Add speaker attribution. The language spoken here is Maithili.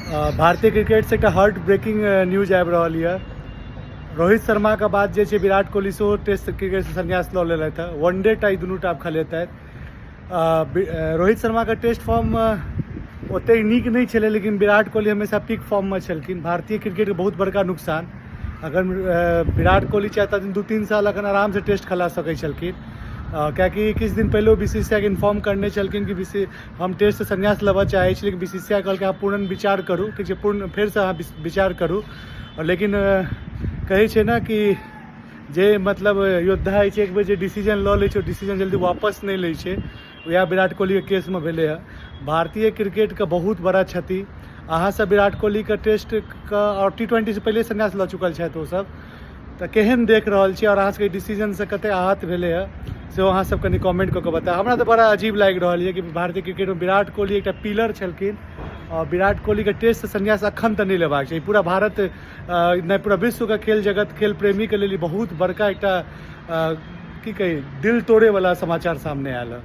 Speaker 1: भारतीय क्रिकेटसँ एकटा हार्ट ब्रेकिंग न्यूज आबि रहल यऽ। रोहित शर्माके बाद जे छै विराट कोहली सेहो टेस्ट क्रिकेटसँ संन्यास लऽ लेलथि हँ। वन डे टा ई दुनू टा आब खेलेतथि। रोहित शर्माके टेस्ट फॉर्म ओतेक नीक नहि छलै, लेकिन विराट कोहली हमेशा पीक फॉर्ममे छलखिन। भारतीय क्रिकेटके बहुत बड़का नुकसान। अगर विराट कोहली चाहतथिन 2-3 साल अखन आरामसँ टेस्ट खेला सकै छलखिन, किएकि किछु दिन पहिले ओ BCCI के इन्फॉर्म करने छलखिन कि बी हम टेस्टसँ संन्यास लेबऽ चाहै छी, लेकिन BCCI कहलकै अहाँ पूर्ण विचार करू, ठीक छै, पूर्ण फेरसँ अहाँ विचार करू। लेकिन कहै छै ने कि जे मतलब योद्धा होइ छै, एक बेर जे डिसीजन लऽ लै छै ओ डिसीजन जल्दी वापस नहि लै छै। वएह विराट कोहलीके केसमे भेलै हँ। भारतीय क्रिकेटके बहुत बड़ा क्षति। अहाँसभ विराट कोहलीके टेस्टके आओर टी20सँ पहिले संन्यास लऽ चुकल छथि ओसभ, तऽ केहन देख रहल छी आओर अहाँ सबके डिसीजनसँ कतेक आहत भेलै हँ, सेहो अहाँ सब कनि कमेंट कऽ कऽ बताउ। हमरा तऽ बड़ा अजीब लागि रहल यऽ कि भारतीय क्रिकेटमे विराट कोहली एकटा पिलर छलखिन आओर विराट कोहलीके टेस्टसँ संन्यास अखन तऽ नहि लेबाक चाही। पूरा भारत नहि, पूरा विश्वके खेल जगत, खेल प्रेमीके लेल ई बहुत बड़का एकटा की कही, दिल तोड़ेवला समाचार सामने आयल हँ।